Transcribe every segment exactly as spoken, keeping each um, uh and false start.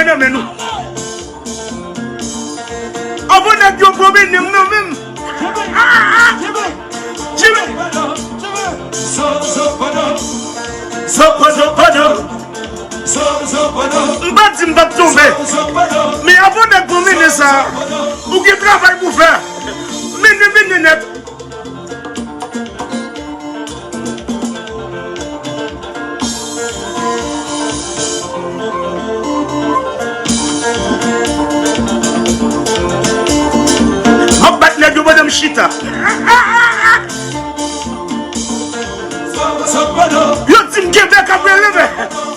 Nan men nou. Anvan nèg yo pran men m nan men m. Ah, ah. Jimmy. M pa di m p ap tonbe. Men anvan nèg pran men sa, ou gen travay pou fè. Men, men, men, men, nèg. M ap bat nèg yo pandan m chita. Yo di m kenbe k ap rele men.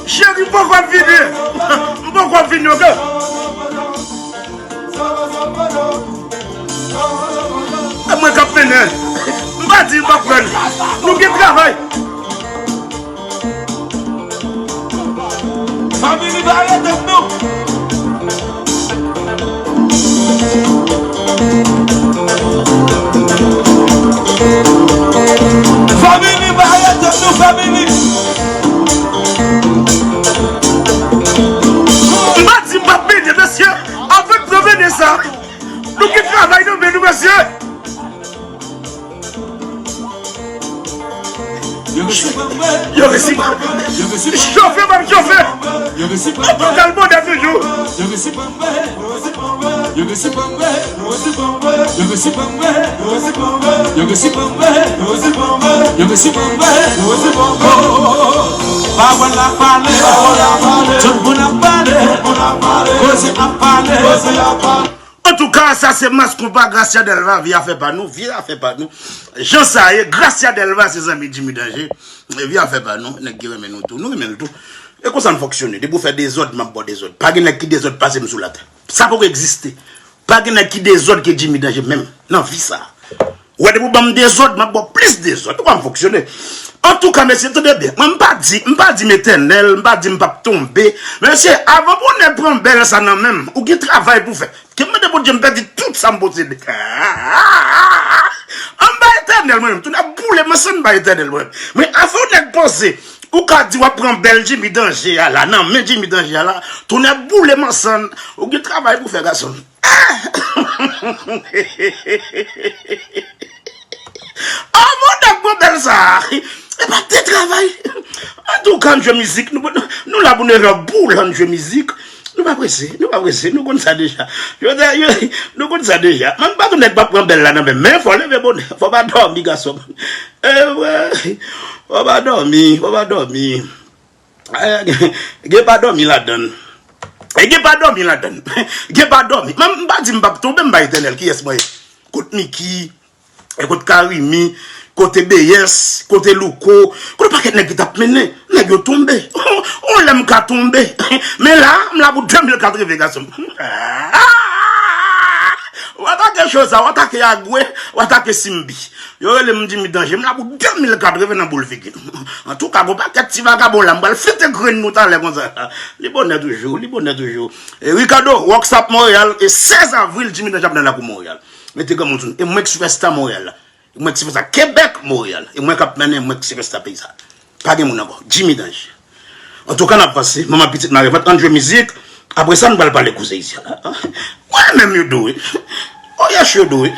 Cheri, m poko ap vini. M poko ap vini, oke? E mwen k ap mennen. M pa di m p ap pran. Nou gen travay. Fanmi li pa rete nou. Fanmi li pa rete nou, fanmi li. M pa di m p ap mennen, mesye. Anvan n pran mennen sa. Nou ki travay nan men nou, mesye. Yo resi. Chofe, m ap chofe. An tou ka, l bonè toujou. Pawòl ap pale, tout moun ap pale, koze ap pale. Antouka, sa se Mass Konpa, Gracia Delva, vye afè pa nou, vye afè pa nou. Jan sa ye, Gracia Delva se zanmi Jimmy Danger. Vye afè pa nou, nèg ki renmen nou tou, nou renmen l tou. E konsa n fonksyone, depi w fè dezòd, m ap ba w dezòd. Pa gen nèg ki dezòd pase m sou latè. Sa poko egziste. Pa gen nèg ki dezòd ke Jimmy Danger menm nan vi sa. Ou wè, depi w ban m dezòd, m ap ba w plis dezòd. Ou wè m fonksyone. Antouka, mesye, tande byen. Mwen, m pa di, m pa di m etènèl, m pa di m p ap tonbe. Mesye, avan pou nèg pran bèl sa nan men m, ou gen travay pou fè. Ke m mande Bondye m pèdi tout sa m posede. M pa etènèl mwen menm. Tounen boule mansann, m pa etènèl mwen menm. Men avan yon nèg panse, ou ka di w ap pran bèl Jimmy Danger a la, nan men Jimmy Danger a la, tounen boule mansann, ou gen travay pou fè, gason. Ah, mon nèg, mon bèl sa. E pa te travay. Antouka, n jwe mizik. Nou, nou, nou la pou nou fè boul, n jwe mizik. Nou pa prese, nou pa prese, nou konn sa deja. Yo, yo, nou konn sa deja. Mwen, m pa tou nèg p ap pran bèl la nan men m. Men fò leve bonè. Fò pa dòmi, gason. E, wè. Fò pa dòmi, fò pa dòmi. Eh, gen pa dòmi ladann. E gen pa dòmi ladann. Gen pa dòmi. Mwen, m pa di m p ap tonbe, m pa etènèl. Kiyès mwen ye? Kot Miki, e kot Karimi, kote Beyès, kote Louko, kote pakèt nèg ki t ap mennen. Nèg yo tonbe. On lè m ka tonbe. Men la, m la pou de mil katreven, gason. W atake Choza, w atake Agwe, w atake Simbi. Yo rele m Jimmy Danger, m la pou de mil katreven nan boul figi nou. Antouka, gon pakèt ti vagabon la, m pral fete grenn nou talè konsa. Li bonè toujou, li bonè toujou. E Ricardo, Rockstar Montréal, e sèz avril, Jimmy Danger ap nan lakou Montréal. Mete granmoun sou nou. E mwen k sipèsta Montréal la. E mwen k sipèsta Kebèk, Montréal. E mwen k ap mennen, mwen k sipèsta peyi sa. Pa gen moun ankò. Jimmy Danger. Antouka, n ap vanse. Manman pitit mare vant, ann jwe mizik. Apre sa, nou pral pale koze isi a. Mwen menm yo dwe. Oh yes, yo dwe.